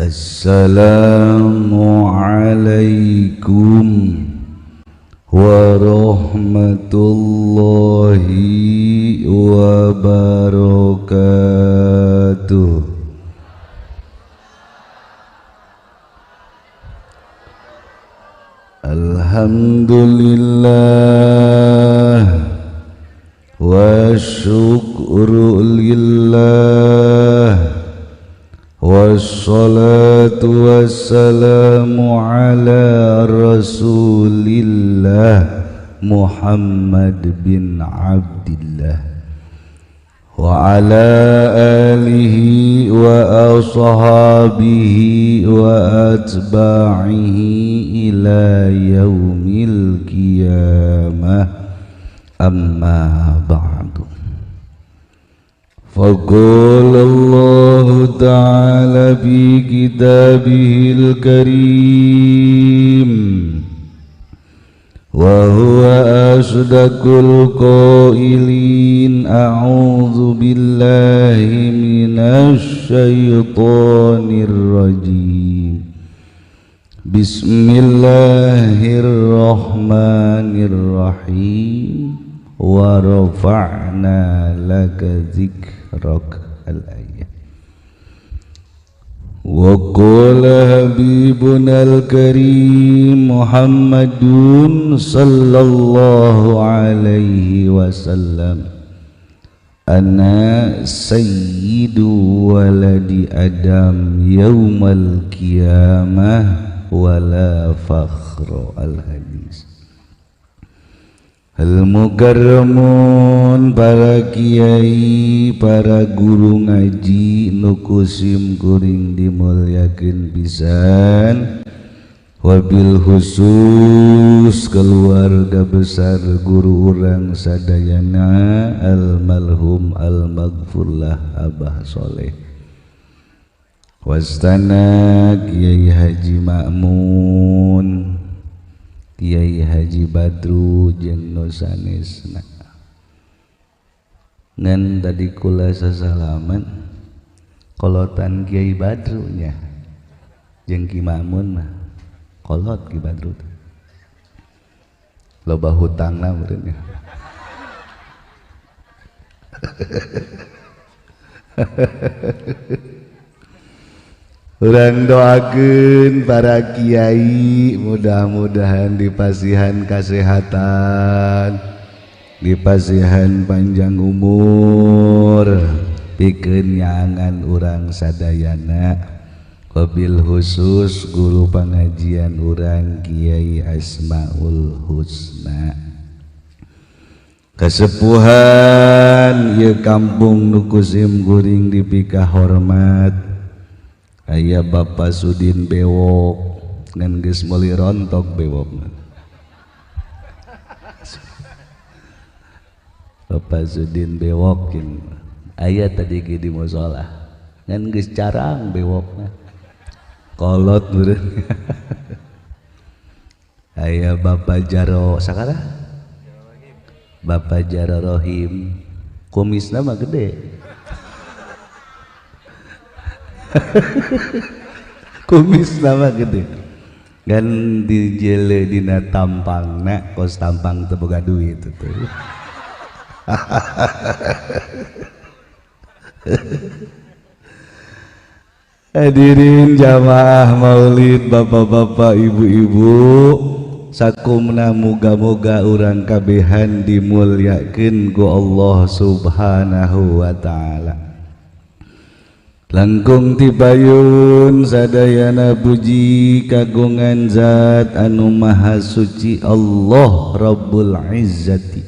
Assalamualaikum warahmatullahi wabarakatuh. Alhamdulillah wa syukru lillah wassalatu wassalamu ala rasulillah Muhammad bin Abdillah wa ala alihi wa ashabihi wa atba'ihi ila yaumil qiyamah. Amma ba'du. فقال الله تعالى في كتابه الكريم وهو أصدق القائلين أعوذ بالله من الشيطان الرجيم بسم الله الرحمن الرحيم ورفعنا لك ذكرك الآية. وقال حبيبنا الكريم محمد صلى الله عليه وسلم أنا سيد ولد آدم يوم القيامة ولا فخر. الحديث. Al-mukarramun, para kiai, para guru ngaji nu kusim kuring dimulyakeun pisan, wabil khusus keluarga besar guru urang sadayana almarhum almaghfurlah Abah Soleh, wastana Kiai Haji Ma'mun, Kiai Haji Badru jeung nu sanesna. Ngan tadi kula sasalaman kolotan Kiai Badru nya jeung Ki Ma'mun mah kolot Ki Badru teh loba hutangna meureun nya. Urang doakeun para kiai mudah-mudahan dipasihan kasehatan, dipasihan panjang umur, pikeun nyangan urang sadayana, wabil khusus guru pengajian urang Kiai Asmaul Husna. Kasepuhan ieu kampung nu kusim kuring dipika hormat, aya Bapak Sudin Bewok ngan geus meuli rontok bewokna. Bapak Sudin Bewok jeung aya tadi ge di musala ngan geus carang bewokna. Kolot meureun. Aya Bapak Jaro sakara? Bapak Jaro Rohim kumisna mah gede. Kumis nama gede kan dijele dina tampangna kos tampang teu boga duit tuh. Hadirin jamaah maulid, bapak-bapak, ibu-ibu, sakumna muga-muga urang kabehan dimulyakeun ku Allah Subhanahu wa taala. Langkung tibayun sadayana puji kagungan zat anu maha suci Allah Rabbul Izzati.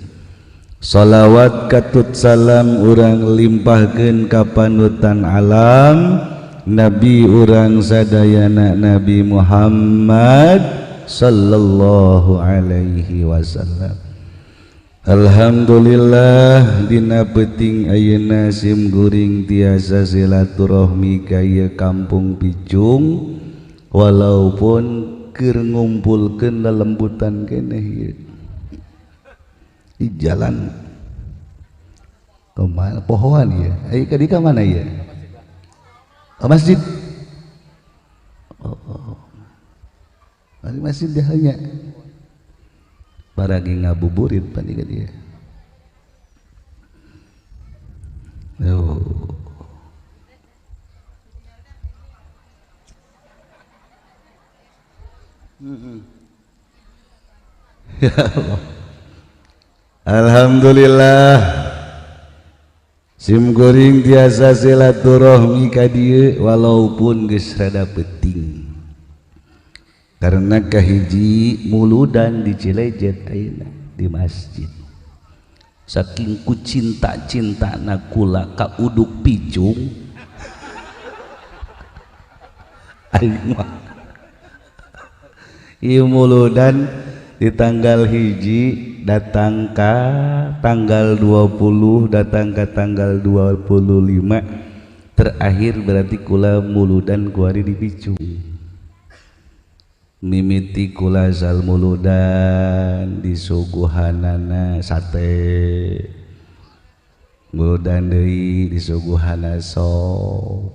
Salawat katut salam urang limpahkeun ka panutan alam Nabi urang sadayana Nabi Muhammad sallallahu alaihi wasallam. Alhamdulillah dina peuting ayeuna sim guring tiasa silaturahmi ka ieu kampung Picung walaupun keur ngumpulkeun lelembutan keneh ieu di jalan kemana pohoan ieu aya ka di ka mana ieu? Ke masjid. Oh, oh. Masih dahanya paragi ngabuburit panika dia. Oh. Ya Allah. Alhamdulillah sim goreng tiasa silaturahmi ka dieu walaupun geus rada penting karena kahiji muludan di Cilejet ayeuna di masjid saking ku cinta-cintana kula ka uduk picung aing mah ieu muludan di tanggal hiji datang ka tanggal 20 datang ka tanggal 25 terakhir berarti kula muludan kuari di Picung mimiti kula zal muludan disuguhanana sate muludan deui disuguhana sop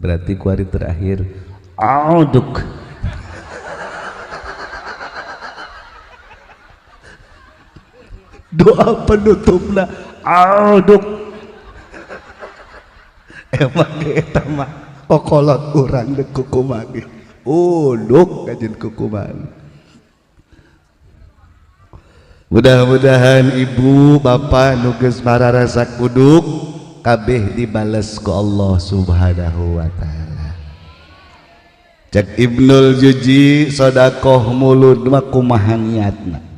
berarti kuari terakhir auduk. Doa penutupna aduk emang eta mah kokolot urang deuk kukumaha ge uduk kajeun kukumaha. Mudah-mudahan ibu bapak nu geus mararasak uduk kabeh dibales ku Allah Subhanahu wa taala. Cek Ibnul Juji sedekah mulud mah kumaha niatna.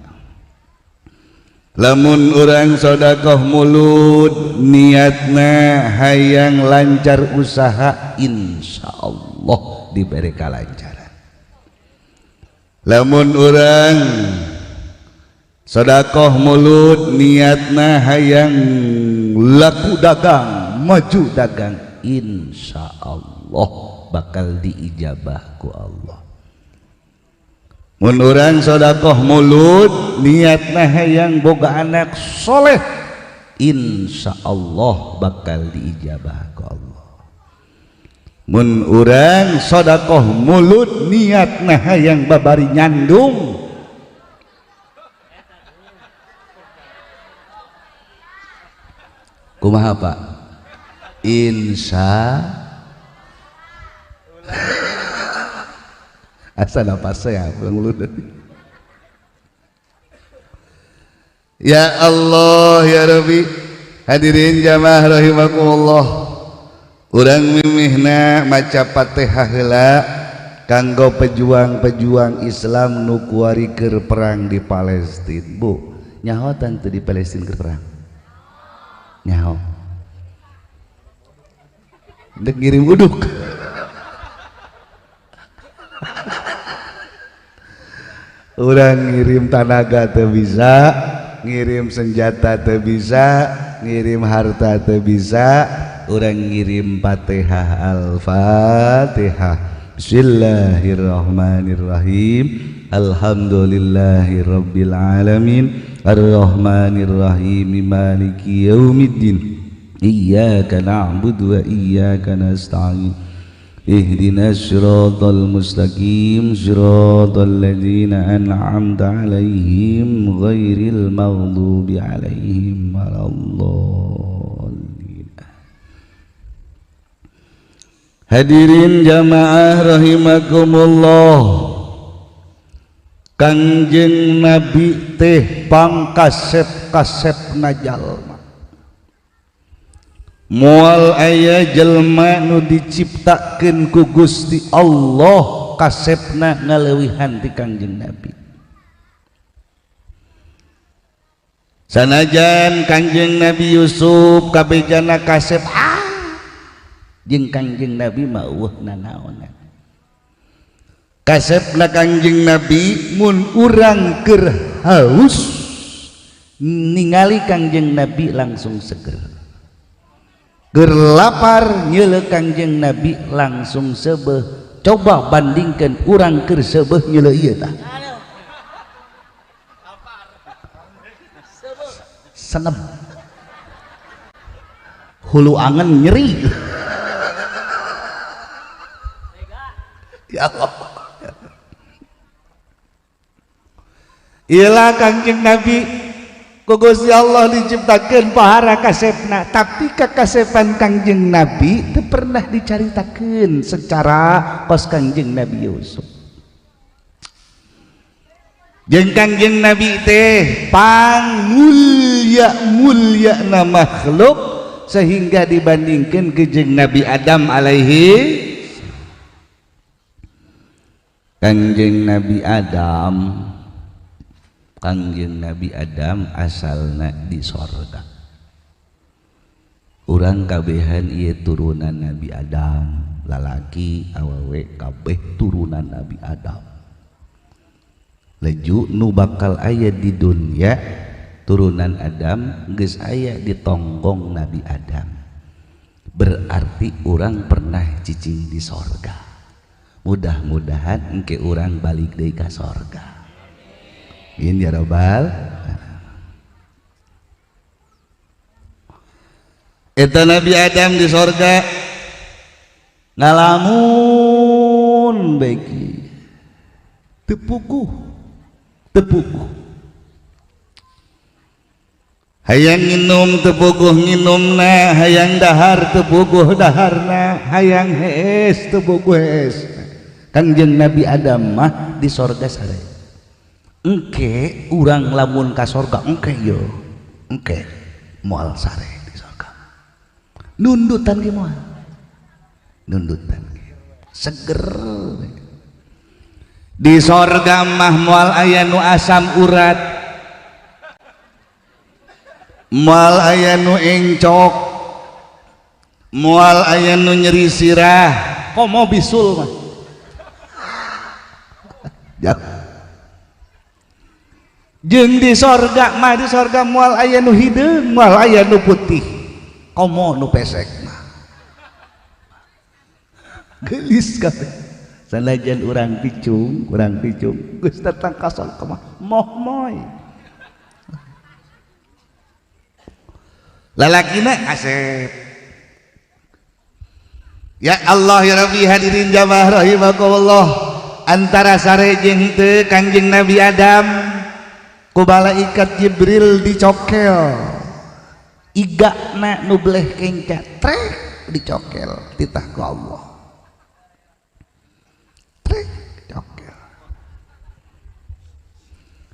Lamun urang sedekah mulut niatna hayang lancar usaha insyaallah diberi kalancaran. Lamun urang sedekah mulut niatna hayang laku dagang maju dagang insyaallah bakal diijabah ku Allah. Mun urang sedekah mulut niatna hayang boga anak soleh insyaallah bakal diijabah ku Allah. Mun urang sedekah mulut niatna hayang babari nyandung kumaha Pak? Insya asa napas ya pulang. Ya Allah ya Rabbi. Hadirin jamaah rahimakumullah, urang mimihna maca Fatihah heula kanggo pejuang-pejuang Islam nu kuari keur perang di Palestina. Bu, nyaho teu di Palestina keur perang? Nyaho. Dek ngirim uduk. Urang ngirim tanaga teu bisa, ngirim senjata teu bisa, ngirim harta teu bisa, urang ngirim Fatihah. Al-Fatihah. Bismillahirrahmanirrahim. Alhamdulillahirabbil alamin. Arrahmanirrahim. Maliki yaumiddin. Iyyaka na'budu wa iyyaka nasta'in. Ihdinas siratal mustaqim siratal ladzina an'amta 'alaihim ghairil maghdubi 'alaihim waladdallin. Hadirin jamaah rahimakumullah, Kangjeng Nabi teh pangkasep-kasepna jalma. Moal aya jelma nu diciptakeun ku Gusti Allah kasepna ngaleuwihan ti Kangjeng Nabi. Sanajan Kangjeng Nabi Yusuf kabejana kasep jeung Kangjeng Nabi mah eueuh nanaonan. Kasepna Kangjeng Nabi mun urang keur haus ningali Kangjeng Nabi langsung seger. Keur lapar nyeuleuh Kangjeng Nabi langsung seubeuh. Coba bandingkan urang keur seubeuh nyeuleuh ieu tah. Seneb. Hulu angen nyeri. Ya Ya Allah. Iyalah Kangjeng Nabi ku Gusti Allah diciptakeun pahara kasepna, tapi kakasepan Kangjeng Nabi teu pernah dicaritakeun secara kos Kangjeng Nabi Yusuf. Jeung Kangjeng Nabi teh pangmulya mulyana makhluk sehingga dibandingkeun ke jeung Nabi Adam alaihi. Kangjeng Nabi Adam, Kangjeng Nabi Adam asalna di sorga. Urang kabehan ieu turunan Nabi Adam, lalaki awewe kabeh turunan Nabi Adam. Leju nu bakal aya di dunia turunan Adam geus aya di tonggong Nabi Adam. Berarti urang pernah cicing di sorga. Mudah-mudahan engke urang balik deui ka sorga. Amin ya rabbal. Eta Nabi Adam di sorga ngalamun beki tepukuh tepukuh, hayang nginum tepukuh nginumna, hayang dahar tepukuh daharna, hayang hees tepukuh hees. Kangjeng Nabi Adam mah di sorga sare. Engke urang lamun ka sorga engke yo engke moal sare di sorga, nundutan ge moal, nundutan ge seger di sorga mah moal aya nu asam urat, moal aya nu encok, moal aya nu nyeri sirah, komo bisul mah. Ya. Jeung di sorga mah, di sorga moal aya nu hideung, moal aya nu putih, komo nu pesek mah. Geulis kabeh. Sanajan urang picung geus datang ka sorga mah moh-moy. Lalakina asep. Ya Allah ya Rabbi, hadirin jamaah rahimakumullah. Antara sare jeung teu Kangjeng Nabi Adam ku malaikat Jibril dicokel igana nu bleh kenca trek dicokel titah ku Allah, trek cokel.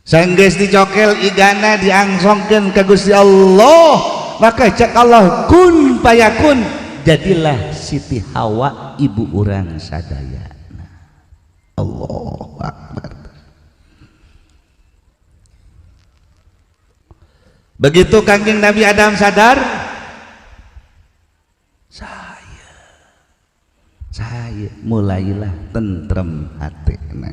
Sanggeus dicokel igana diangsongkeun ka Gusti Allah, maka cek Allah kun payakun, jadilah Siti Hawa ibu urang sadaya. Allahu Akbar. Begitu Kangjeng Nabi Adam sadar, saya mulailah tentrem hatena.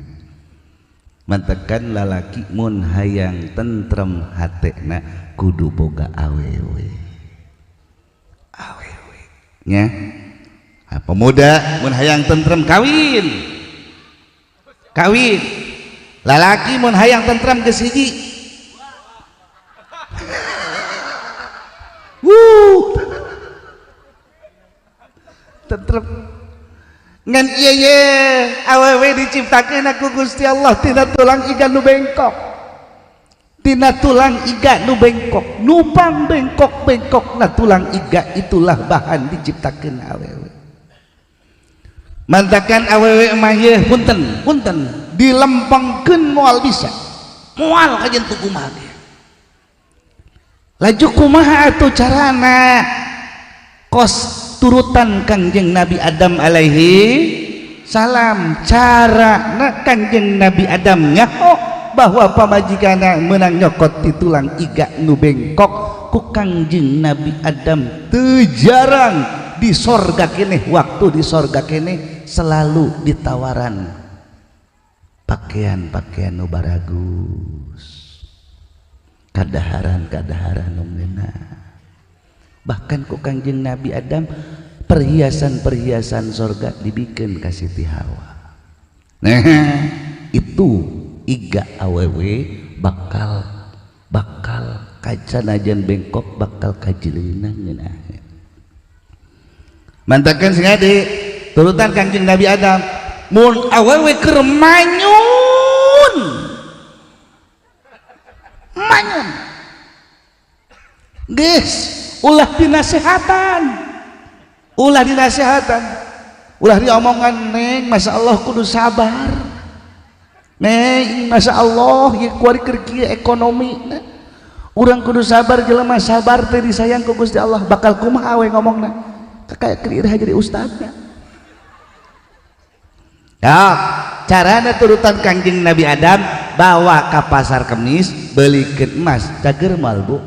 Mantekan lalaki mun hayang tentrem hatena kudu boga awewe. Awewe nya. Nah, pemuda mun hayang tentrem kawin. Kawin. Lalaki mun hayang tentrem geus hiji. Tentrem ngan ieu ye awewe diciptakeun ku Gusti Allah tina tulang iga nu bengkok, tina tulang iga nu bengkok, nupang bengkok-bengkok na tulang iga itulah bahan diciptakeun awewe. Mantakan awewe mah ye punten punten dilempengkeun moal bisa, moal kajen tu kumaha ge. Laju kumaha atuh carana kos turutan Kangjeng Nabi Adam alaihi salam. Carana Kangjeng Nabi Adam nyaho bahwa pamajikanna meunang nyokot ti tulang iga nu bengkok ku Kangjeng Nabi Adam teu jarang di sorga keneh, waktu di sorga keneh selalu ditawaran pakaian-pakaian nu baragus, kadaharan-kadaharan nu ngeunah. Bahkan ku Kangjeng Nabi Adam perhiasan-perhiasan sorga dibikin ka Siti Hawa. Nah itu iga awewe bakal bakal kacanajan bengkok bakal kajeleunang ngeunah. Mantakan sing ade turutan Kangjeng Nabi Adam Mun awewe keur manyun. Manyun. Geus, ulah dinasehatan. Ulah dinasehatan. Ulah diomongan neng, Masya Allah kudu sabar. Neng, Masya Allah ieu kuari keur kieu ekonomi. Urang kudu sabar jelema sabar teh disayang ku Gusti Allah bakal kumaha we ngomongna. Kayak keur jadi ustadna. Ya, carana turutan Kangjeng Nabi Adam bawa ka pasar Kemis belikeun emas cager moal Bu.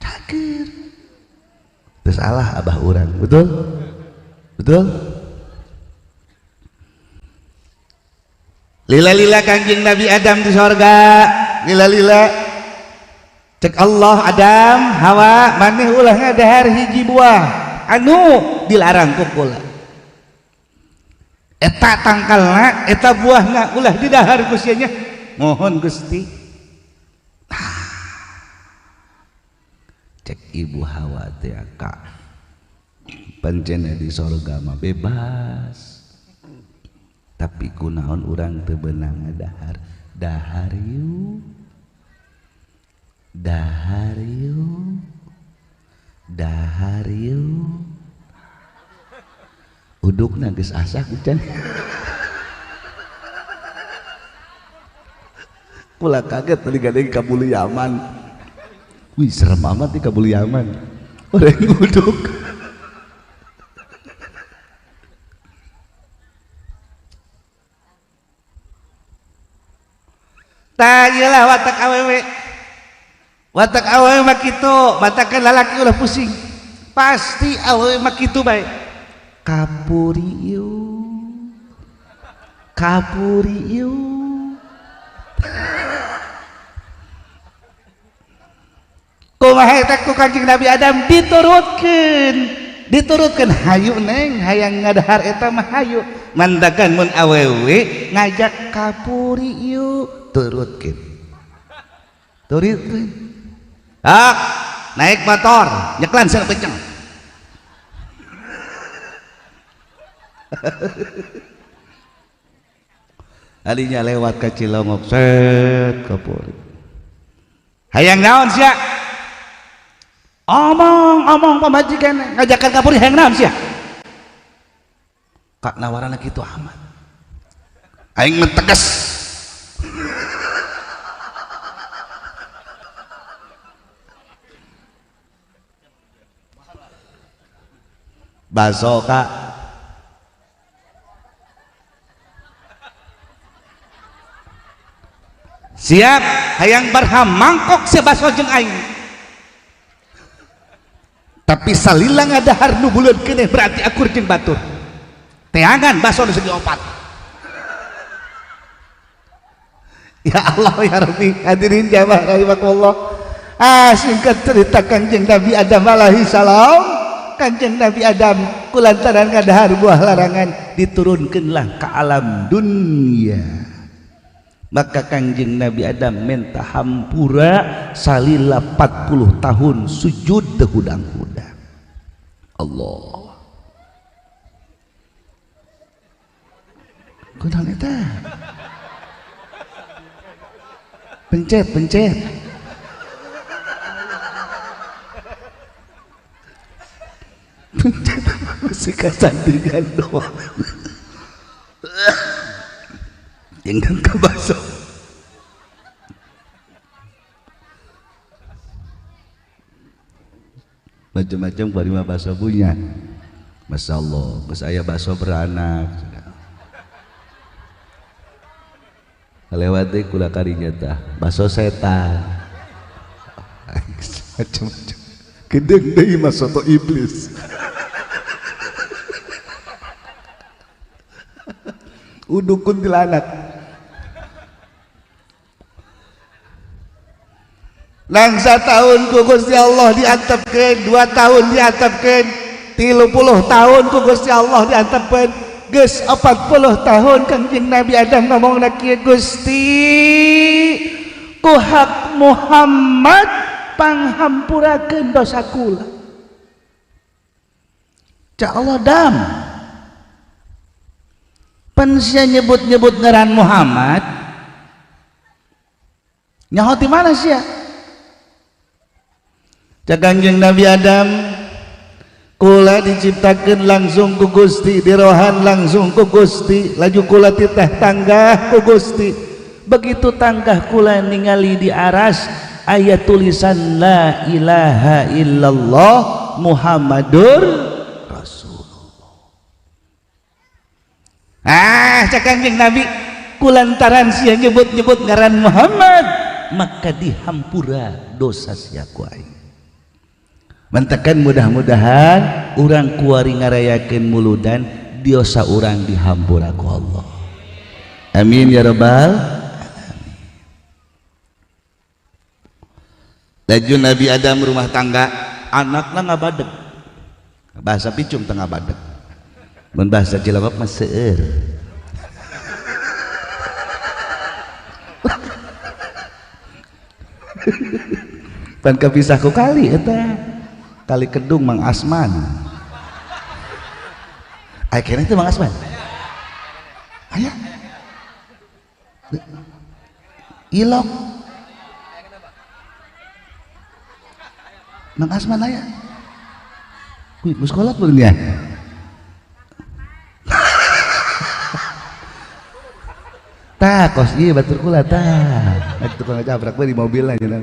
Cager. Teu salah abah urang, betul? Betul? Lila-lila Kangjeng Nabi Adam di sorga, lila-lila cek Allah Adam, Hawa, maneh ulah ngadahar hiji buah anu dilarang ku kula. Eta tangkalna, eta buahna ulah didahar ku sia nya. Mohon Gusti. Cek ibu Hawa teh ka pancen di sorga mah bebas. Tapi kunaon urang teu beunang ngadahar, dahar yuk. Dahar yuk. Dahar yuk. Udukna geus asak can. Kula kaget tadi gadeng ka Bulu Yaman. Wih serem amat nih ka Bulu Yaman. Orang uduk. Tah ieu lah watak awewe. Watak awewe mah kitu, batakan lalaki ulah pusing. Pasti awewe mah kitu bae. Kapuri ieu. Kapuri ieu. Kumaha eta ku Kangjeng Nabi Adam diturutkeun. Diturutkeun hayu neng hayang ngadahar eta mah hayu. Mandakan mun awewe ngajak kapuri ieu turutkeun. Turutkeun. Ah, naik motor, nyeklan sana kenceng. Alinya lewat ke Cilongok, set kapuri. Hayang naon sia? Omong-omong pamajikan ngajakan kapuri hayang naon sia? Kak nawaran kitu amat. Aing mentegas. Baso kak siap hayang barham mangkok sia baso jeung aing tapi salila ngadahar nu buleun keneh berarti akur jeung batur teangan baso nu segi opat. Ya Allah ya Rabbi, hadirin jamaah rahimakumullah. Ah, singkat cerita Kangjeng Nabi Adam alaihi salam, Kanjeng Nabi Adam kulantaran ngadahar buah larangan diturunkanlah ke alam dunia. Maka Kanjeng Nabi Adam minta hampura salila 40 tahun sujud teu hudang-hudang. Allah. Kunaon eta? Pencet, pencet. Masih kasandingan doang. Jangan kebaso. Macam-macam parima baso punya. Masya Allah, geus aya baso beranak. Lewat deui kula karinya tah, baso setan. Macam-macam. Gedeng deui mah soto iblis. Uduk kuntilanak. Nangsa tahun ku Gusti Allah diantepkeun, 2 tahun diantepkeun, 30 tahun ku Gusti Allah diantepkeun. Geus 40 tahun Kangjeng Nabi Adam ngomongna kieu, Gusti ku hak Muhammad panghampurakeun dosa kula. Cak Allah dam pan sia nyebut-nyebut ngaran Muhammad nyaho ti mana sia? Cak Kangjeng Nabi Adam kula diciptakeun langsung ku Gusti, dirohan langsung ku Gusti, laju kula titah tanggah ku Gusti. Begitu tanggah kula ningali di aras aya tulisan la ilaha illallah Muhammadur Rasulullah. Ah, cak Kangjeng Nabi kulantaran sia nyebut-nyebut ngaran Muhammad maka dihampura dosa sia ku aing. Mantakan mudah-mudahan urang kuari ngarayakeun muludan diosa urang dihampura ku Allah. Amin ya rabbal alamin. Laju Nabi Adam rumah tangga anakna ngabadeg. Bahasa picung tengah badeg. Mun bahasa Cilongok mah seueur. Pan kapisah ku kali eta. Kali Kedung Mang Asman. Akhirnya itu Mang Asman. Aya. Ilok. Mang Asman aya. Kuy, geus kolot belum ya? Tah, kos ieu batur kula tah. Atuh tukang ngajabrak we di mobil aja.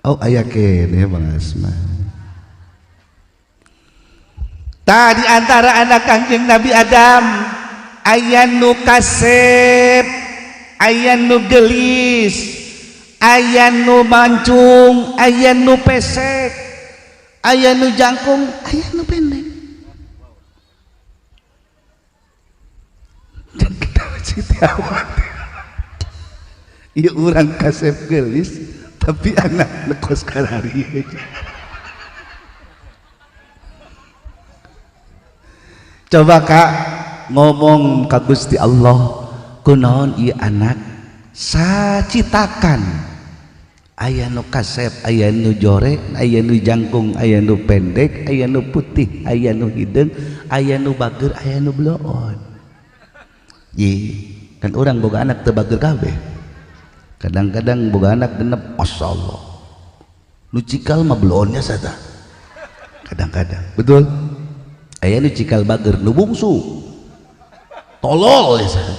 Oh aya kene Bang Asman. Tadi antara anak Kangjeng Nabi Adam aya nu kasep, aya nu gelis, aya nu mancung, aya nu pesek, aya nu jangkung, aya nu pendek. Dan kita Sitiawati. Ieu urang kasep gelis tapi anak nekos karari. Coba kak ngomong ka Gusti Allah, kunaon ieu anak sacitakan aya nu kasep, aya nu jore, aya nu jangkung, aya nu pendek, aya nu putih, aya nu hideung, aya nu bager, aya nu bloon. Ye, kan urang boga anak teu bager kabeh. Kadang-kadang boga anak genep, masyaallah. Nu cikal mah bloonnya sata. Kadang-kadang, betul? Aya nu cikal bager, nu bungsu. Tolol ya sata.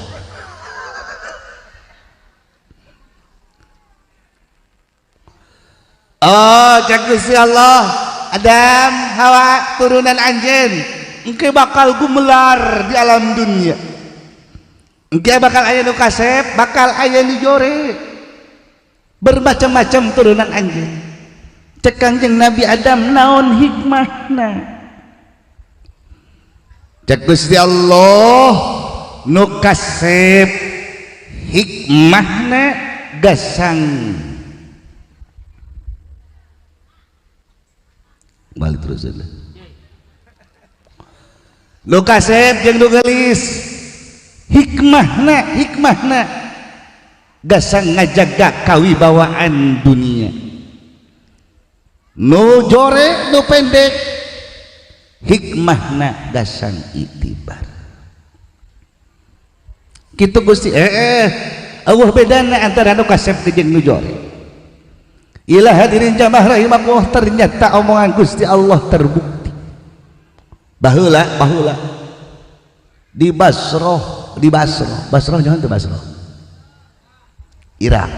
Oh, cak Gusti Allah, Adam, Hawa, turunan anjeun, engke bakal gumelar di alam dunia. Engke bakal aya nu kasep, bakal aya nu jore. Bermacam-macam turunan anjeun. Cek Kangjeng Nabi Adam naon hikmahna? Cek Gusti Allah nu kasep hikmahna gasang. Balik terus aja. Nu kasep jeung nu geulis hikmahna, hikmahna gasang ngajaga kawibawaan dunia. Nu jore nu pendek hikmahna gasang itibar. Kitu Gusti. Allah bedana antara nu kasep jeung nu jore. Ilah hadirin jamaah rahimakumullah, ternyata omongan Gusti Allah terbukti. Baheula, baheula di Basroh, di Basroh, Basroh jangan ke Basroh. Irak.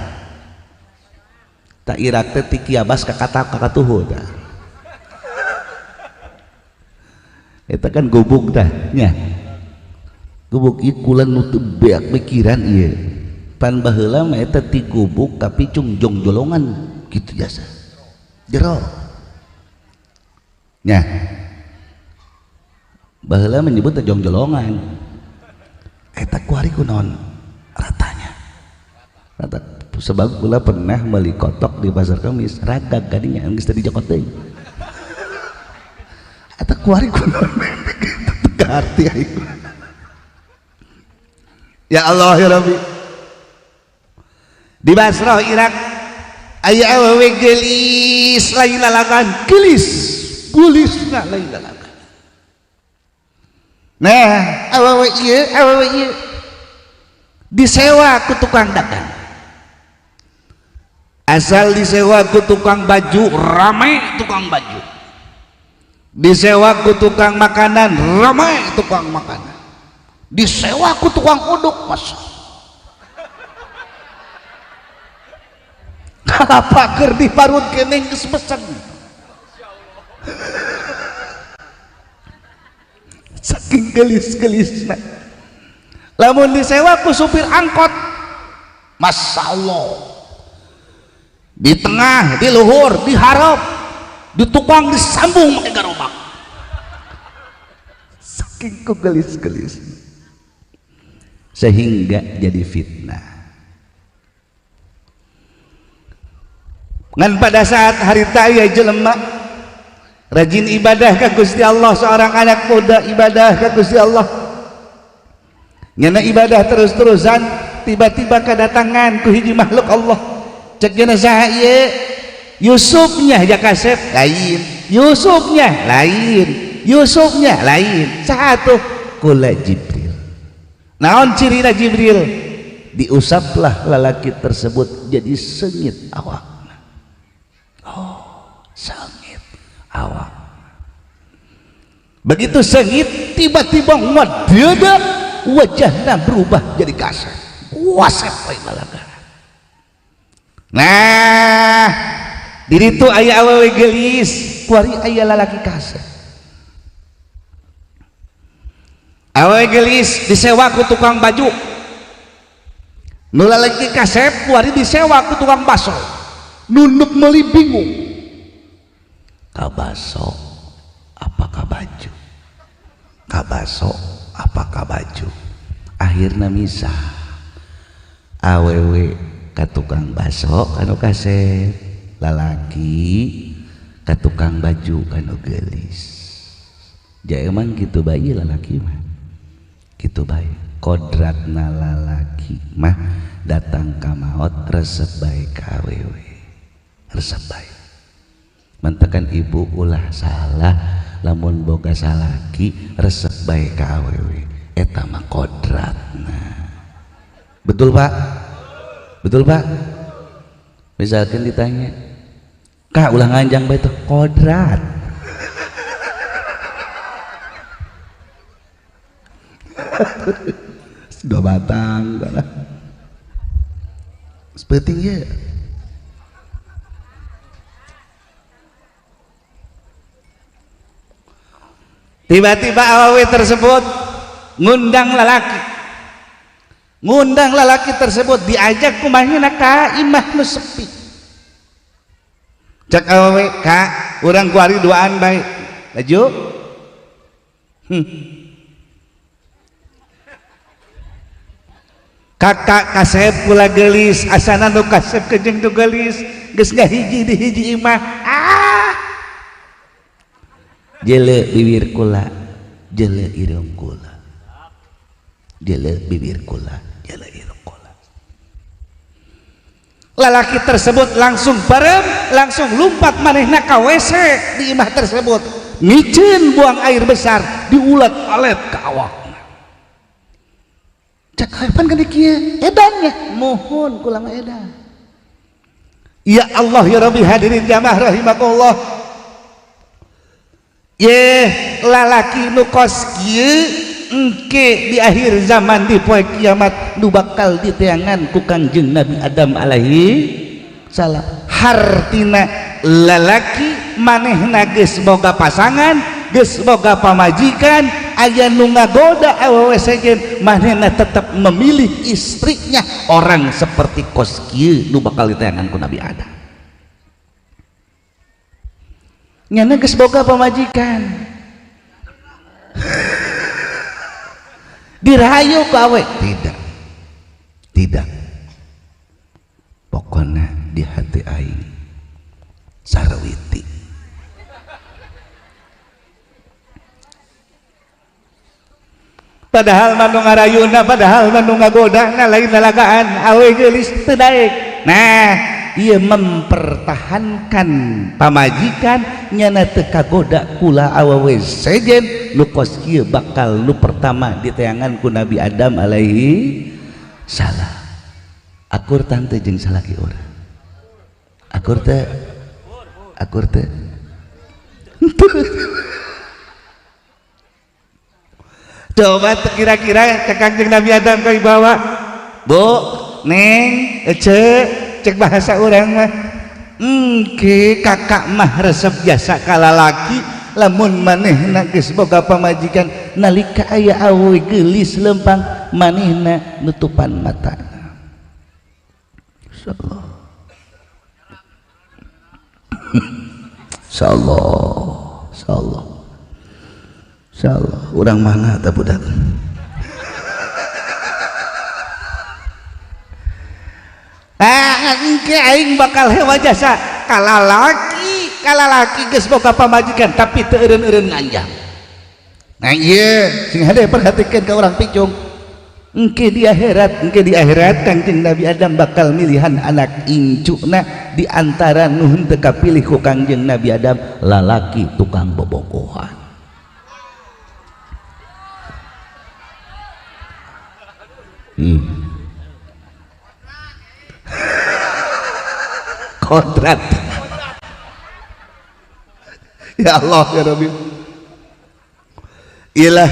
Tak Irak teh ti Kiabas ka kata kakatuhu tah. Eta kan gubuk tah nya. Gubuk ieu kula nu teu beak pikiran ieu. Pan baheula mah eta ti gubuk ka picung jongjolongan gitu jasa. Jero. Nya. Baheula menyebut teh jongjolongan. Eta kuari kunaon ratanya. Rata sebab kula pernah meuli kotok di pasar Kamis, ragag kadinya geus teu dijokot deui. Eta kuari kunaon teu arti aing. Ya Allah ya Rabbi. Di Basrah Irak Aya awewe geulis lain lalagan, geulis, geulisna lain lalagan. Nah, awewe ieu disewa ku tukang dagang. Asal disewa ku tukang baju, rame tukang baju. Disewa ku tukang makanan, rame tukang makanan. Disewa ku tukang uduk, mas. Kalapa keur diparut keneh geus pesen. Saking gelis-gelisna. Lamun disewa ku supir angkot, masya Allah. Di tengah, di luhur, di harap, di tukang disambung pakai gerobak. Saking ku gelis-gelis. Sehingga jadi fitnah. Ngan pada saat harita aya jelema rajin ibadah ka Gusti Allah, seorang anak muda ibadah ka Gusti Allah, nyana ibadah terus-terusan, tiba-tiba kedatangan ku hiji makhluk Allah. Cek cenah saha ieu? Yusufnya ja kasep lain, Yusufnya lain, Yusufnya lain. Saha tuh? Kula Jibril. Naon cirina Jibril? Diusaplah lalaki tersebut jadi sengit awak. Oh, sengit awak. Begitu sengit, tiba-tiba ngadadak wajahnya berubah jadi kasar. Wasep lain lalaga. Nah, diri tu aya awewe geulis, kuari aya lalaki kasar. Awewe geulis disewa ku tukang baju. Nu lalaki kasep kuari disewa ku tukang baso. Nunduk meuli bingung. Kabaso apakah baju? Kabaso apakah baju? Akhirna misah. Awewe ka tukang baso kanu kasep, lalaki ka tukang baju kanu geulis. Ja emang kitu bae lalaki mah. Kitu bae kodratna lalaki mah datang ka maot resep bae ka awewe. Resep bae. Mantekan ibu ulah salah lamun boga salaki resep bae ka awewe, eta mah kodratna. Betul Pak? Betul Pak? Misalkan ditanya, "Kak, ulah nganjang bae tuh kodrat." Dua batang lah. Seperti ya. Tiba-tiba awewe tersebut ngundang lalaki. Ngundang lalaki tersebut diajak kumahina ka imah nu sepi. Cek awewe, "Ka, urang kuari duaan bae." Laju. Kakak kasep kula geulis, asana nu kasep kejeng nu geulis, geus ngahiji di hiji imah. Ah. Jele bibir kula, jele irung kula. Jele bibir kula, jele irung kula. Lalaki tersebut langsung barem, langsung lompat manehna ka WC di imah tersebut. Miceun buang air besar, diulat alet ka awakna. Cek pan kan kieu, edannya mohon kula mah edan. Ya Allah ya Rabbi, hadirin jamaah rahimakumullah. Ye lalaki nu kos kieu engke di akhir zaman di poe kiamat nu bakal diteangan ku Kangjeng Nabi Adam alaihi salam. Hartina lalaki manehna geus boga pasangan, geus boga pamajikan, aya nu ngagoda awewe sejen, manehna tetap memilih istrinya orang seperti kos kieu nu bakal diteangan ku Nabi Adam. Nyana geus boga pamajikan. Dirayu ku awe? Tidak. Tidak. Pokona di hati aing sarwiti. Padahal mah nu ngarayuna, padahal mah nu ngagodana lain lalagaan, awe geulis teu daek. Nah, ieu mempertahankan pamajikan nyana teu kagoda kula awewe sejen nu kos kieu bakal nu pertama diteangan ku Nabi Adam alaihi salam. Akur tante jeung salaki urang. Akur teh? Akur teh? Coba kira-kira cek Kangjeng Nabi Adam ka dibawa. Bu, Neng, Ece, cek bahasa urang mah. Engke kakak mah resep jasa kalalaki lamun manehna geus boga pamajikan nalika aya awewe geulis lempang manehna nutupan matana. Insyaallah. Insyaallah, insyaallah. Insyaallah. Urang mana tah budak? Ah, engke aing bakal hewa jasa kalalaki, kalalaki geus boga pamajikan tapi teu eureun-eureun nganjang. Nah ieu sing hade perhatikeun ka urang picung. Engke di akhirat Kangjeng Nabi Adam bakal milihan anak incuna di antara nu henteu kapilih ku Kangjeng Nabi Adam lalaki tukang bobogohan. Kodrat. Ya Allah ya Rabbi. Ilah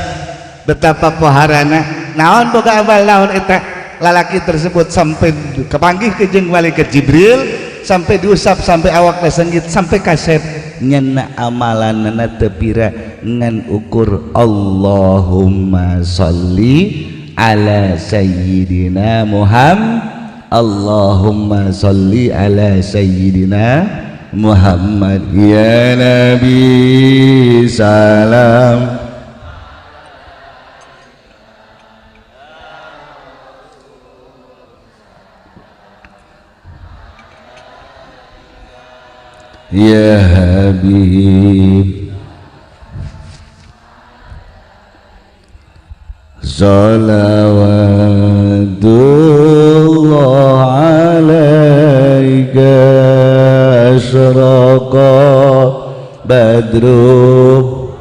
betapa poharana naon boga amal naon eta lalaki tersebut sampai kepanggih ke jeung malaikat Jibril sampai diusap sampai awakna senggit sampai kasep nyenna amalanna teu pira ngan ukur Allahumma sholli ala sayyidina Muhammad, Allahumma sholli ala sayyidina Muhammad ya Nabi salam. Ya Habib salawatullah alaika asraqa badru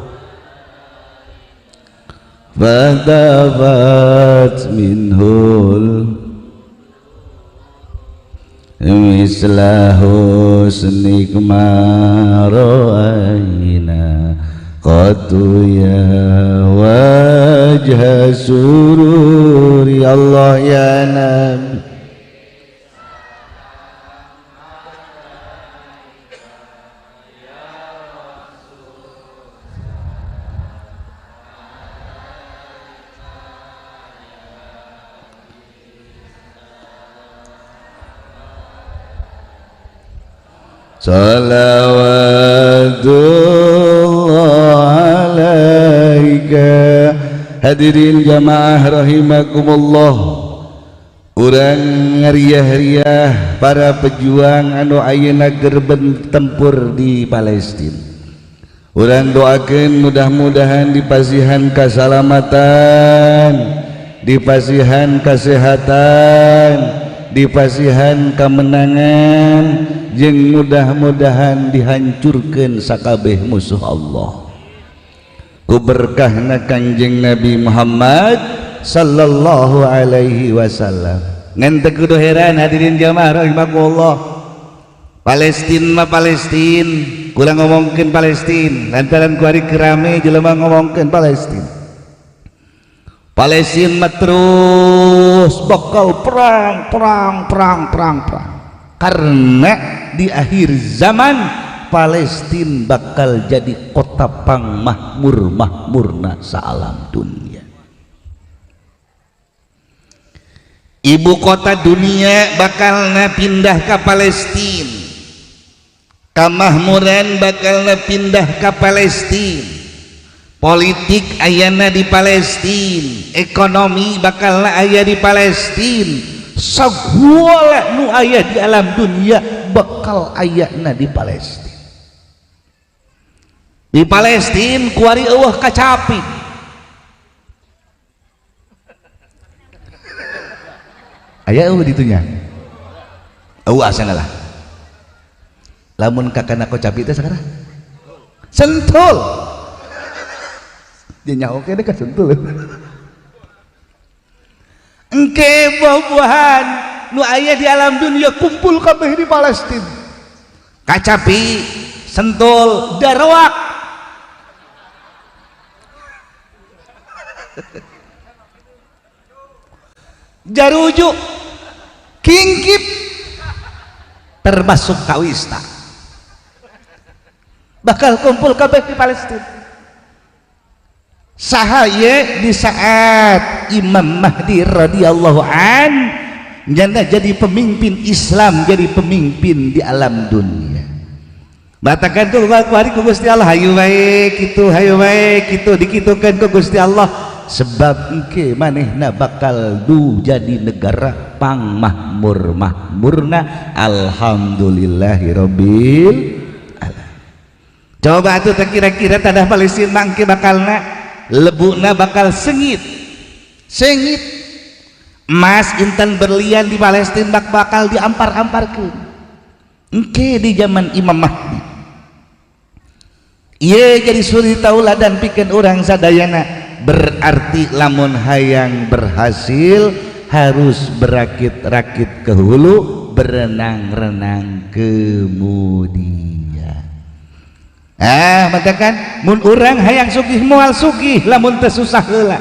fadafat minhul misla husnik ma ra'ayna qatu ya wajha sururi. Allah ya Nabi. Salawatullah alaika. Hadirin jamaah rahimakumullah, urang ngariah-riah para pejuang anu ayeuna keur tempur di Palestina. Urang doakeun mudah-mudahan dipasihan kasalamatan, dipasihan kesehatan, dipasihan kemenangan, jeung mudah-mudahan dihancurkeun sakabeh musuh Allah. Ku berkahna Kangjeng Nabi Muhammad sallallahu alaihi wasallam. Ngan teu kudu heran hadirin jamaah rahimakumullah. Palestin mah Palestin, kula ngomongkeun Palestin lantaran ku ari kerame jelema ngomongkeun Palestin. Palestin mah terus bakal perang perang perang perang perang. Karena di akhir zaman Palestin bakal jadi kota pang mahmur mahmurna saalam dunia. Ibu kota dunia bakalna pindah ke Palestin. Kamahmuran bakalna pindah ke Palestin. Politik ayana di Palestin, ekonomi bakalna aya di Palestin. Segala nu aya di alam dunia bakal ayana di Palestin. Di Palestin kuari eueuh kacapi. Aya eueuh ditunya. Eueuh asana lah. Lamun kakana kocapi teh sakara sentul. Dia nyaho kene ka sentul. Engke buah-buahan nu aya di alam dunia kumpul kabeh di Palestina. Kacapi, sentul, daroak. Jarujuk, kingkip, termasuk kawista bakal kumpul kabeh di Palestina. Sahaye di saat Imam Mahdi radhiyallahu an nyana jadi pemimpin Islam, jadi pemimpin di alam dunia. Batakan ku hari ku Gusti Allah, hayu bae kitu, hayu bae kitu, dikitukeun ku Gusti Allah. Sebab engke manehna bakal du jadi negara pang mahmur mahmurna. Alhamdulillahirabbil alamin. Coba atuh kira-kira tanah Palestina mangke bakalna lebuna bakal sengit sengit. Emas intan berlian di Palestina bakal diampar-amparkeun engke di zaman Imam Mahdi. Ieu jadi suri tauladan pikeun urang sadayana. Berarti lamun hayang berhasil harus berakit-rakit ke hulu, berenang-renang kemudian. Matakan mun urang hayang sugih moal sugih lamun teu susah heula.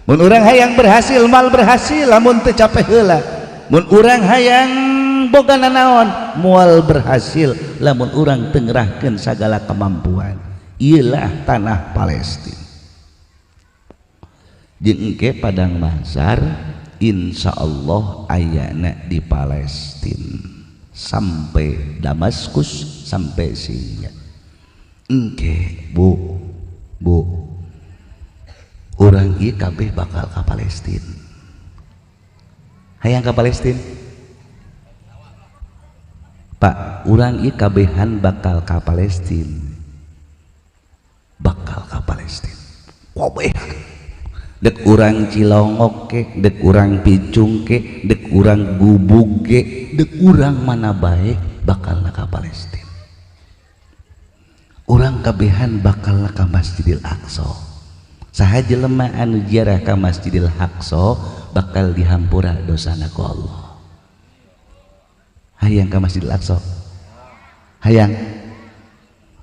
Mun urang hayang berhasil moal berhasil lamun teu capek heula. Mun urang hayang boga nanaon moal berhasil lamun urang teu ngerahkeun sagala kemampuan. Ieulah tanah Palestina. Jeung engke padang mahsyar insyaallah ayana di Palestina sampai Damaskus sampai Syria. Engke bu urang ieu kabeh bakal ka Palestina. Hayang ka Palestina Pak, urang ieu kabehan bakal ka Palestina, bakal ka Palestina kabehan. Dek urang Cilongok ke, dek urang Picung ke, dek urang Gubug ke, dek urang mana bae bakal ka Palestina. Urang kabehan bakal ka Masjidil Aqsa. Saha jelema anu ziarah ka Masjidil Aqsa bakal dihampura dosana ku Allah. Hayang ka Masjidil Aqsa? Hayang.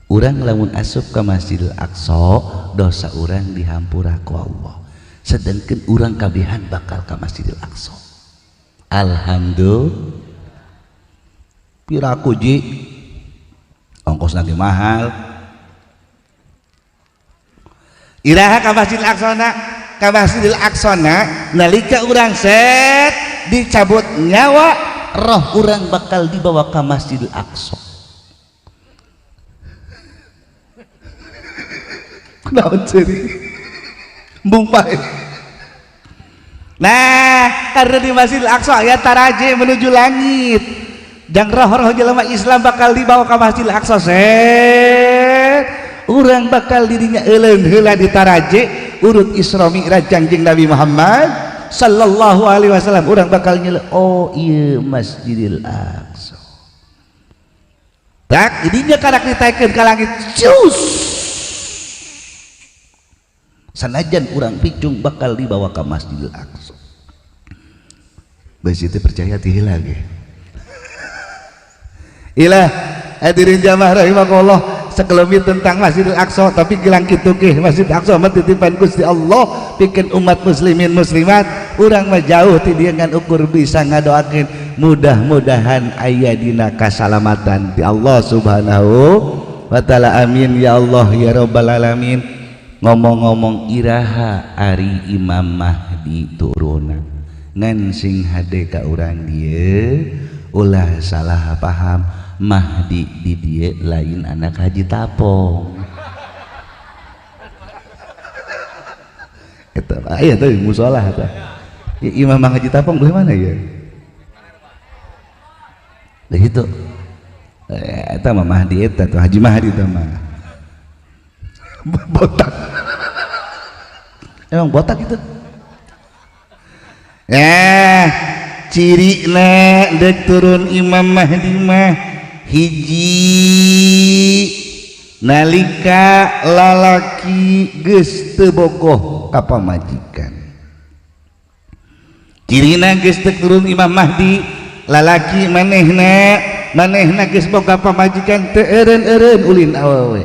Urang lamun asup ka Masjidil Aqsa dosa urang dihampura ku Allah. Sedangkan urang kabehan bakal ka Masjidil Aqsa. Alhamdulillah. Piraku ji ongkos lagi mahal. Iraha ka Masjidil Aqsa na, ka Masjidil Aqsa na nalika urang set dicabut nyawa, roh urang bakal dibawa ka Masjidil Aqsa. Kunaon ceri? Bumpai. Nah, karena di Masjidil Aqsa aya taraje menuju langit. Jang roh-roh jelema Islam bakal dibawa ka Masjidil Aqsa set. Urang bakal dirinya euleun heula di taraje urut Isra Mi'raj Kangjeng Nabi Muhammad sallallahu alaihi wasallam. Urang bakal nyele, oh ieu Masjidil Aqsa. Tak idinya karak ditaikeun ka langit. Cus. Sanajan urang Picung bakal dibawa ke Masjidil Aqsa. Besi itu percaya ti heula ge. Ilah hadirin jamaah rahimakumullah, sakelemi tentang Masjidil Aqsa tapi gilang kitu ge Masjid Aqsa mah titipan Gusti Allah pikeun umat muslimin muslimat. Urang mah jauh ti dieu ngan ukur bisa ngadoakeun mudah-mudahan aya dina kasalamatan ti Allah Subhanahu wa taala. Amin ya Allah ya rabbal alamin. Ngomong-ngomong iraha ari Imam Mahdi turuna ngan sing hade ka urang dieu ulah salah paham. Mahdi di dieu lain anak Haji Tapong. Eta aya teh musola eta. Imam Haji Tapong belah mana ya? Lah kitu. Eta mah Mahdi eta tuh Haji Mahdi eta mah. Botak. Emang botak itu? Ciri na dek turun Imam Mahdi mah Hiji, nalika lalaki geus teu bogoh ka pamajikan. Cirina geus teu turun Imam Mahdi, lalaki manehna manehna geus boga pamajikan teu eureun-eureun ulin awewe.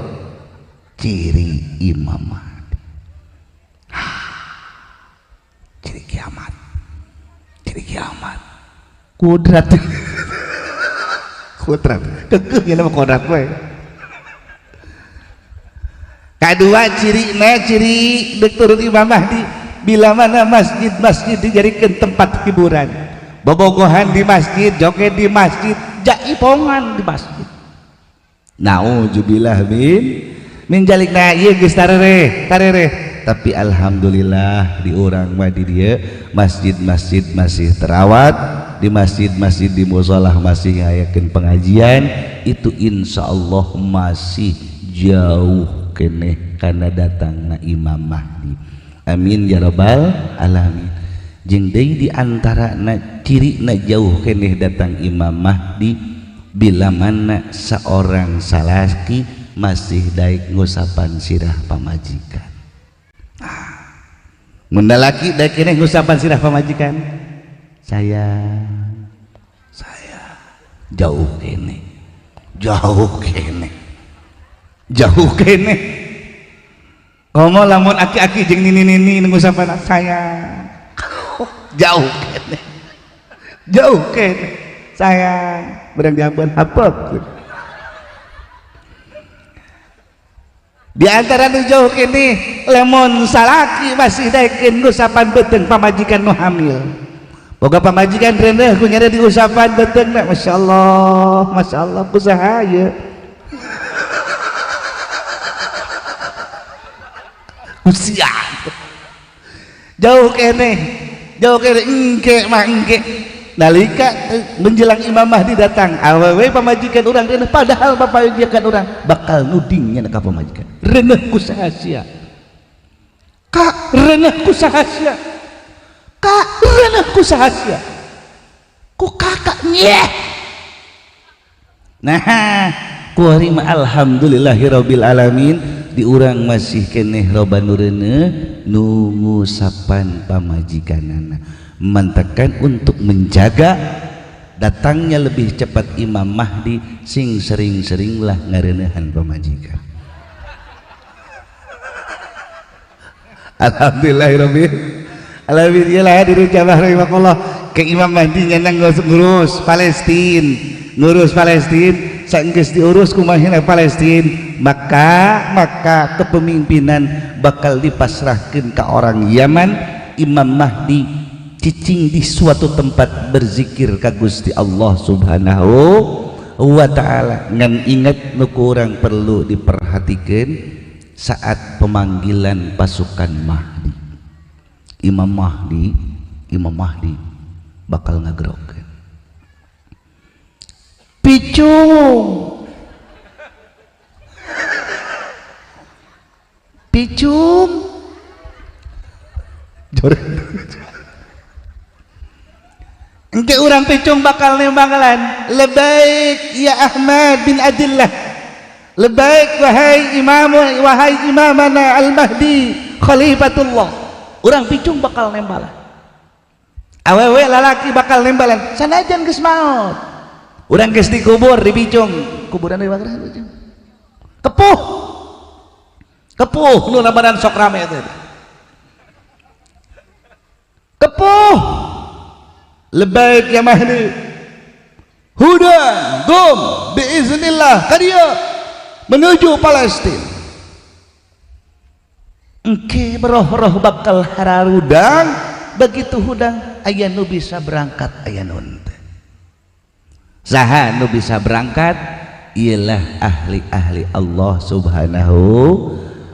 Ciri Imam Mahdi. Ciri kiamat. Ciri kiamat. Kudrat. Kudrat. Kekeuh nya mah kodrat we. Kadua cirina ciri deuk turun Imam Mahdi, bila mana masjid-masjid dijadikan tempat hiburan. Bobogohan di masjid, joget di masjid, jaipongan di masjid. Nauzubillah min jalik. Nah ieu geus tarereh, tarereh. Tapi alhamdulillah di urang mah di dieu masjid-masjid masih terawat, di masjid-masjid, di musola masih ngayakeun pengajian, itu insyaallah masih jauh keneh karena datangna Imam Mahdi. Amin ya rabbal alamin. Jeung deui di antarana cirina jauh keneh datang Imam Mahdi, bila mana seorang salaki masih daek ngusapan sirah pamajikan. Mun lalaki daek keneh ngusapan sirah pamajikan, sayang, saya jauh keneh, jauh keneh, jauh keneh. Komo lamun aki-aki jeung nini-nini ngusapan sayang, jauh keneh, jauh keneh, sayang, berang diamban hapok. Di antara nu jauh kene lemon salaki masih daekeun ngusapan beuteung pamajikan nu hamil. Boga pamajikan reneh ku nyere diusapan beuteungna, masyaallah, masyaallah kusaha ieu. Usia. Jauh kene, jauh kene engke mah engke. Nalika menjelang Imam Mahdi datang, awewe pamajikan urang reneh, padahal pamajikan urang bakal nudingnya ka pamajikan. Reneh ku saha sia? Kak reneh ku saha sia? Kak reneh ku saha sia? Ku kakak nyeh. Nah, kuari mah alhamdulillahirabbil alamin di urang masih keneh loba nu reuneuh nu ngusapan pamajikanana. Mantakan untuk menjaga datangnya lebih cepat Imam Mahdi, sing sering-seringlah ngareuneuhan pamajikan. Alhamdulillahirabbil alamin. Iyalah hadirin jamaah rahimakumullah, ke Imam Mahdi nyanang ngurus Palestin, ngurus Palestin, saenggeus diurus kumaha Palestin, maka kepemimpinan bakal dipasrahkeun ka orang Yaman. Imam Mahdi cicing di suatu tempat berzikir ka Gusti Allah Subhanahu wa ta'ala. Ngan ingat nu kurang perlu diperhatikan saat pemanggilan pasukan Mahdi. Imam Mahdi bakal ngagerokeun picung, picung joret. Engke urang picung bakal nembangalan lebaik ya Ahmad bin Adillah, lebaik wahai imam, wahai imamana al-Mahdi khalifatullah. Urang picung bakal nembalan, awewe lalaki bakal nembalan sanajan geus maot. Urang geus dikubur di picung, kuburan di mana picung kepuh, kepuh nu badan sok rame teh kepuh. Lebaik ya Mahdi hudan gum biiznillah kadieu menuju Palestina. Engke beroh-roh bakal hararudang, begitu hudang aya nu bisa berangkat aya nu henteu. Saha nu bisa berangkat? Ialah ahli-ahli Allah Subhanahu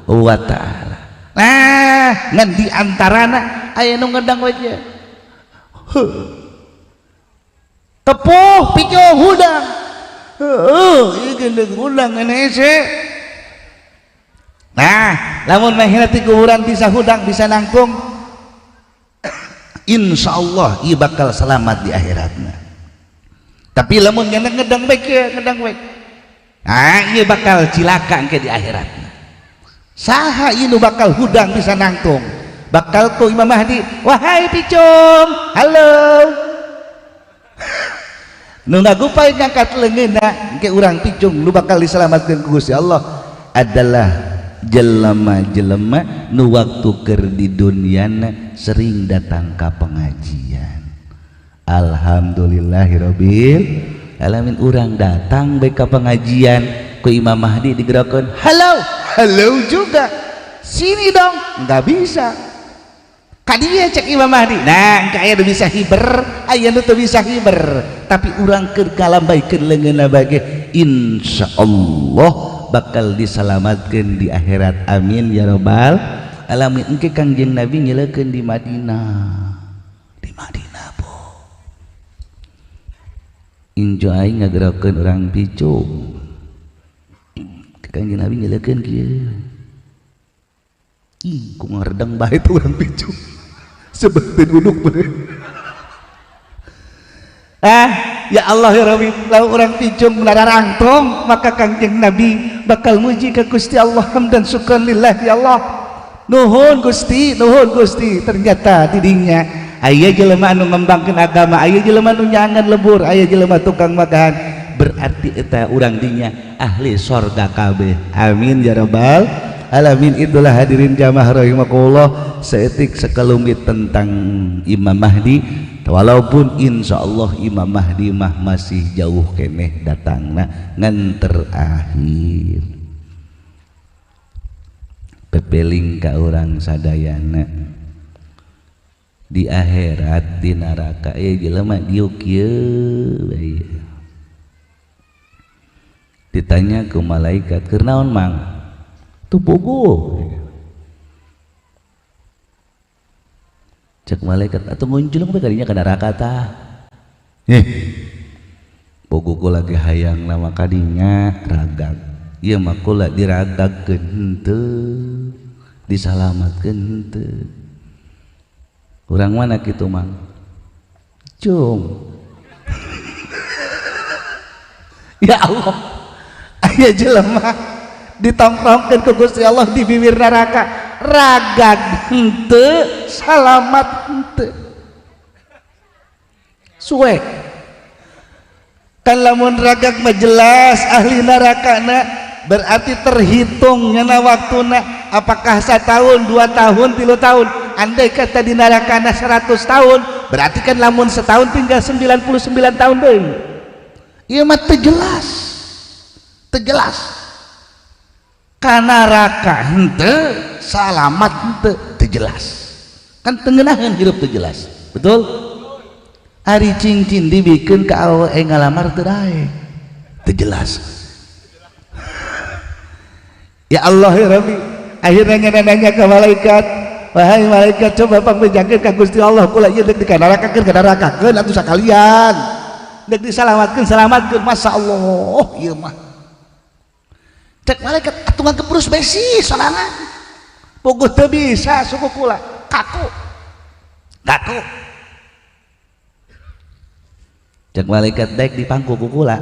wa ta'ala. Nah, ngan di antarana aya nu ngedang we kieu. Tepuh picung hudang. Heuh, ieu gendeng hudang ngene. Nah, lamun mah ti kuburan bisa hudang bisa nangkung, insyaallah ieu bakal selamat di akhiratna. Tapi lamun nyana ngedang bae kieu, ngedang bae. Ah, ieu bakal cilaka engke di akhirat. Saha ieu nu bakal hudang bisa nangtung? Bakal ku Imam Mahdi, wahai picung, halo. Nu ngagupay ngangkat leungeunna engke urang picung nu bakal diselamatkeun ku Gusti Allah adalah jelema-jelema nu waktu keur di dunyana sering datang ka pengajian. Alhamdulillahirabbil alamin, urang datang bae ka pengajian ku Imam Mahdi digerakkeun, halo, halo juga. Sini dong, enggak bisa. Kadieu cek Imam Mahdi. Nah, engke aya nu bisa hiber, aya nu teu bisa hiber. Tapi urang keur ngalambaikeun leungeunna bage insyaallah bakal diselamatkeun di akhirat. Amin ya rabbal alamin. Engke Kangjeng Nabi nyeleukeun di Madinah. Di Madinah po. Injo aing ngagerakeun urang picung. Kangjeng Nabi nyeleukeun kieu. Ih, ku ngaredeng bae tuh urang picung. Sebetin unuk bener. Ah, ya Allah ya Rabbi, lalu orang picung nararangtong, maka Kangjeng Nabi bakal muji ke Gusti Allah hamdan syukran lillah ya Allah. Nuhun Gusti, nuhun Gusti. Ternyata tidinya aya jelema anu ngembangkeun agama, aya jelema anu nyangan lembur, aya jelema tukang magahan. Berarti eta urang dinya ahli sorga kabeh. Amin ya rabbal alamin. Itulah hadirin jamaah rahimakumullah, seetik sekelumit tentang Imam Mahdi. Walaupun insyaallah Imam Mahdi mah masih jauh keneh datangna ngan terakhir. Pepeling ka urang sadayana di akhirat di neraka jelema diuk kieu bae. Ditanya ke malaikat, keur naon mang? Tuh puguh. Cek malaikat atau ngunjulung bae kadinya ka neraka tah. Puguh ku lagi hayang nama kadinya ragag. Ieu mah kula diragagkeun henteu, disalamatkeun henteu. Urang mana kitu mang? Cung. Ya Allah, aya jelema ditongkrongkeun ku Gusti Allah di bibir neraka, ragag henteu, salamat henteu. Suwe. Kan lamun ragag mah jelas ahli nerakana, berarti terhitung nyana waktuna, apakah 1 tahun, 2 tahun, 3 tahun. Andai kata di nerakana 100 tahun, berarti kan lamun setahun tinggal 99 tahun deui. Ieu mah teu jelas. Teu jelas. Ka neraka henteu, salamat henteu, teu jelas. Kan teu ngeunaheun hirup teu jelas. Betul? Ari cincin dibikeun ka awewe ngalamar teu daek. Teu jelas. Ya Allah ya Rabbi, akhirnya nanya ke malaikat, wahai malaikat coba pangbejakeun ka Gusti Allah kula ieu deuk dikanarakakeun kanarakakeun atuh sakalian. Deuk disalamatkeun salamatkeun, masyaallah ieu mah. Cek malaikat atuh ngagebrus besi sorangan. Puguh teu bisa suku kula, kaku. Kaku. Cek malaikat daek dipangku ku kula.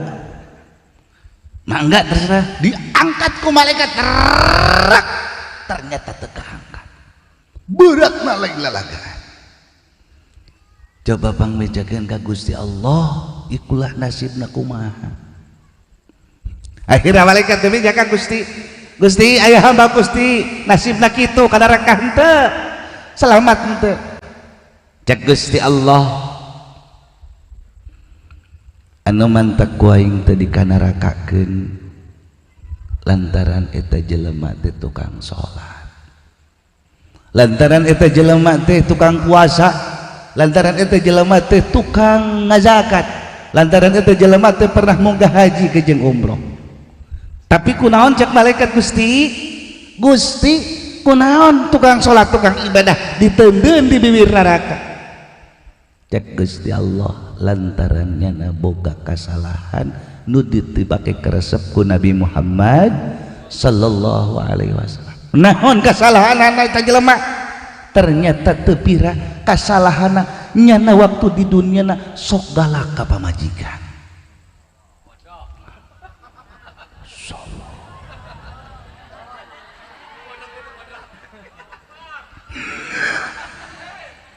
Mangga terserah, diangkat ku malaikat terak, ternyata teu kaangkat. Beratna lain lalagaan. Coba pangbejakeun ka Gusti Allah, ikulah nasibna kumaha. Akhirnya malaikat demi ka Gusti, Gusti aya hamba Gusti nasibna kitu ka neraka henteu, selamat henteu. Cek Gusti Allah, anu mantak ku aing teu dikanarakakeun lantaran eta jelema teh tukang salat, lantaran eta jelema teh tukang puasa, lantaran eta jelema teh tukang ngazakat, lantaran eta jelema teh pernah munggah haji ke jeung umroh. Tapi kunaon cek malaikat Gusti, Gusti kunaon tukang salat tukang ibadah diteundeun di bibir neraka. Cek Gusti Allah, lantaran nyana boga kasalahan nu ditibake karesep ku Nabi Muhammad sallallahu alaihi wasallam. Naon kasalahanana eta jelema? Ternyata teu pira kasalahanana nyana waktu di dunyana sok galak ka pamajikan.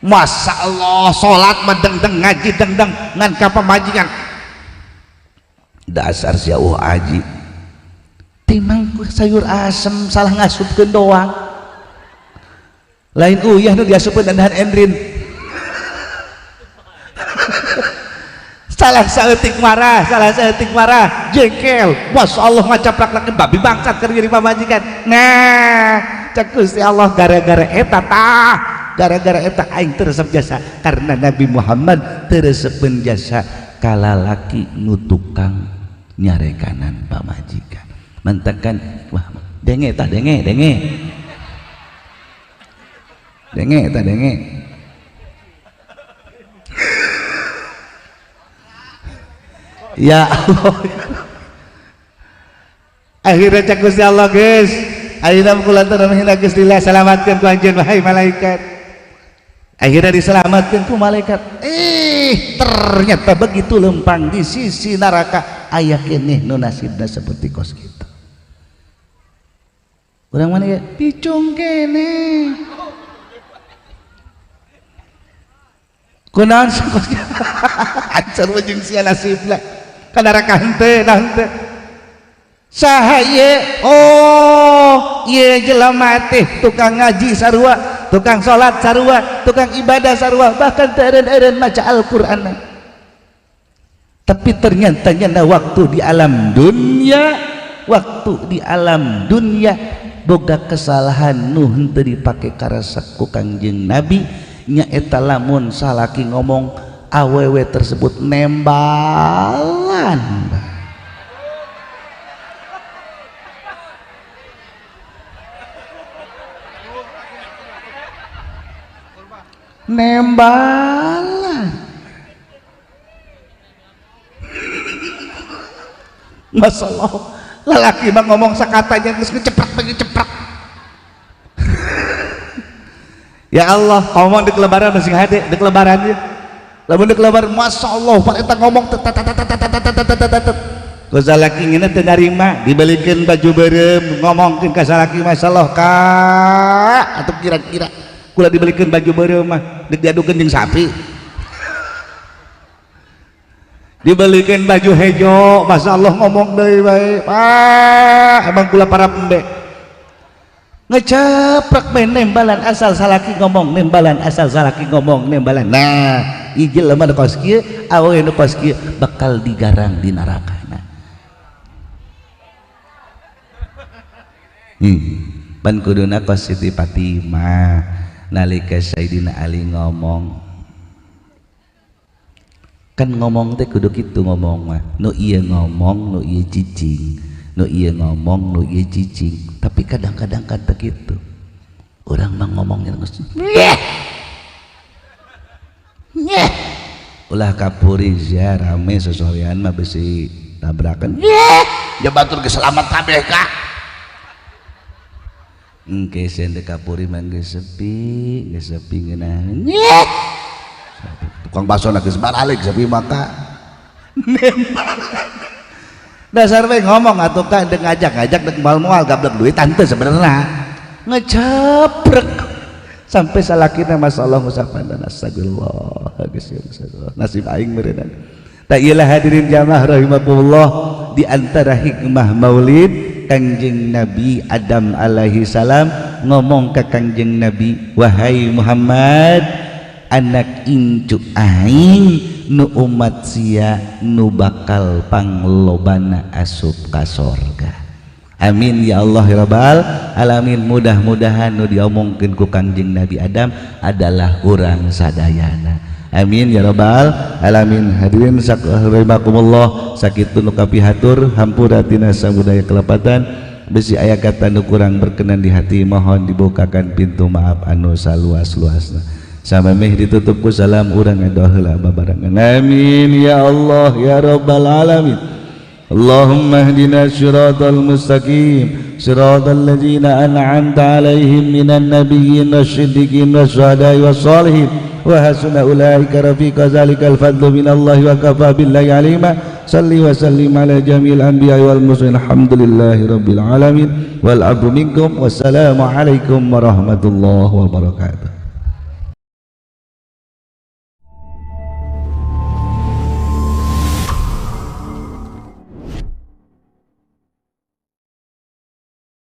Masya Allah salat mah dengdeng ngaji dengdeng ngan ka pamajikan dasar sia aji timang sayur asem salah ngasupkeun doang lain uyah nu diasupkeun dandahan endrin salah saeutik marah jengkel Masya Allah ngacaplak lagi babi bangsat keur jadi pamajikan. Nah cek Gusti Allah gara-gara eta tah gara-gara eta aing teu resep jasa karena Nabi Muhammad teu resepeun jasa kalalaki nu tukang nyarekanan pamajikan mantakan wah denge tah denge denge denge tah denge ya Allah akhirnya cek Gusti Allah geus ayeuna kula teu geus disalamatkeun ku anjeun wahai malaikat akhirnya diselamatkan ku malaikat ternyata begitu lempang di sisi neraka aya keneh nu nasibna seperti kos kitu urang mana ya picung keneh kunaon kos kitu acar jeung sia nasibna ka neraka henteu nah henteu saha ieu oh ieu jelema teh tukang ngaji sarua tukang salat sarua tukang ibadah sarua bahkan teu eureun-eureun maca Al-Qur'an tapi ternyata nyana waktu di alam dunia boga kesalahan nu henteu dipake karesep ku Kangjeng Nabi nyaeta lamun salaki ngomong awewe tersebut nembalan. Nembalan masalah lelaki mah ngomong sakatanya geus ngeceprek ngeceprek ya Allah ngomong di kelebaran masih hade di kelebaran ya lamun di kelebaran masya Allah pak eta ngomong tet ku salaki ngeunah teu narima dibelikeun baju beureum ngomongkeun ka salaki masyaallah kak atuh kira-kira kula dibelikan baju beureum mah deuk diadukeun jeung sapi dibelikan baju hejo masya Allah ngomong deui bae pak emang kula para pembe ngeceprek bae nembalan asal salaki ngomong nembalan asal salaki ngomong nembalan. Nah ieu jelema nu kos kieu awewe nu kos kieu bakal digarang di nerakana. Pan kuduna kos Siti Fatimah nalika Sayyidina Ali ngomong kan ngomong teh kudu kitu ngomong mah nu ieu ngomong nu ieu cicing nu ieu ngomong nu ieu cicing tapi kadang-kadang kan teu kitu urang mah ngomongnya geus nyeh nyeh ulah kapuri sia rame sosorean mah besi tabrakan nyeh ja batur geus selamat kabeh ka engke sieun teh kapuri mah geus sepi ngeunah nyeh tukang bakso na geus baralik sepi maka dasar we ngomong atuh ka deuk ngajak-ngajak deuk moal-moal gablek duit tante sebenarnya ngeceprek sampai salakina masyaallah ngusapan dan astagfirullah geus nasib aing meureunna. Tak iyalah hadirin jamaah rahimakumullah di antara hikmah maulid Kangjeng Nabi Adam alaihi salam ngomong ke Kangjeng Nabi wahai Muhammad anak incu aing nu umat sia nu bakal panglobana asup ka sorga. Amin ya Allah ya rabbal alamin. Mudah-mudahan nu diomongkeun ku Kangjeng Nabi Adam adalah urang sadayana. Amin ya rabbal alamin. Hadirin rahimakumullah sakitu nu kapihatur hampura tina samudaya kelepatan besi aya kata nu kurang berkenan di hati mohon dibukakan pintu maaf anu saluas-luasna. Samemeh ditutup ku salam urang ngadoa heula babarengan. Amin ya Allah ya rabbal alamin. Allahumma ihdina siratal mustaqim siratal ladzina an'amta alaihim minan nabiyyin wasyiddiqin wasyuhada'i wassalihin wa hasuna ulaika rafiqa zalikal fadlu minallahi wa kafa billahi alima. Salli wa sallim ala jami'il anbiya'i wal mursalin. Alhamdulillahi rabbil alamin wal abu minkum. Wassalamu alaikum warahmatullahi wabarakatuh.